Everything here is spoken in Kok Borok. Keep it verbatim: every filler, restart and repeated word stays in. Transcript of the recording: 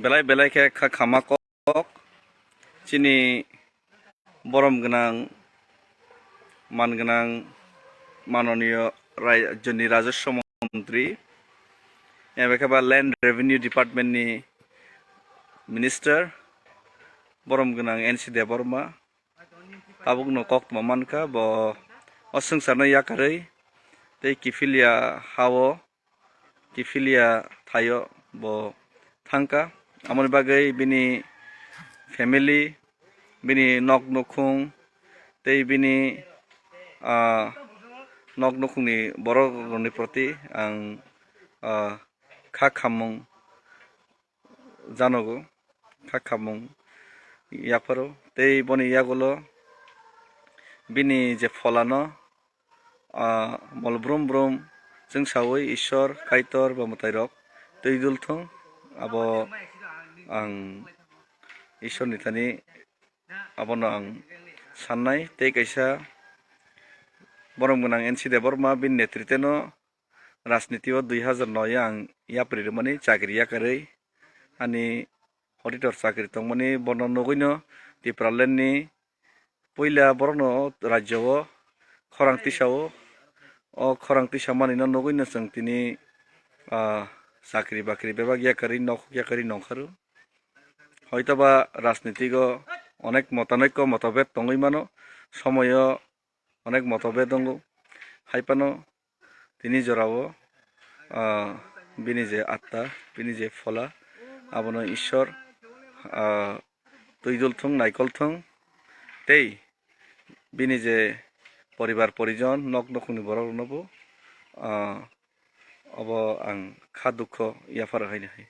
Belai belai khe kha khama kok chini borom gwnang, man gwnang, manoniyo rajyoni rajaswa montri, ebe khe ba Land Revenue Department ni minister, borom gwnang N C Debbarma. Tabukno koktma mankha bo o swngcharno yakarwi tei kiphilya hao, kiphilya thaio bo thangkha. Amoni bagwi bini family, bini nok nukhung tei bini, ah, nok nukhungni borokrokni proti ang, ah, kha khammung janogo, kha khammung yapharo tei boni yagulo bini je pholano, ah, mol brum brum chwngsawi Ishwar, Kaitor ba mwtairok twi dul thung. Abo ang Ishwarni thani abono ang sannai. Tei kaisa borom gwnang N C Debbarma bini netriteno rajniti o dui hazar noi o ang yapri rwmani chakri yakarwi ani auditor chakri tongmani bono nugwino Tipraland ni puila borokno rajyo o khorang tisa o, o khorang tisa manino nugwino chwng tini, ah, chakri bakri bebak yakarwi nokhok yakarwi nongkharu. Hoitoba rajnitigo onek motanokyo motobed tongwi mano, somoyo onek motobed tongo. Hai phano tini jorao, ah, bini je atta, bini je phola, abono Ishwar, ah, twi dul thung, naikol thung, tei bini je poribar porijon, nok nukhungni borok rokno bo, ah, obo ang kha dukho yaphar haino hai.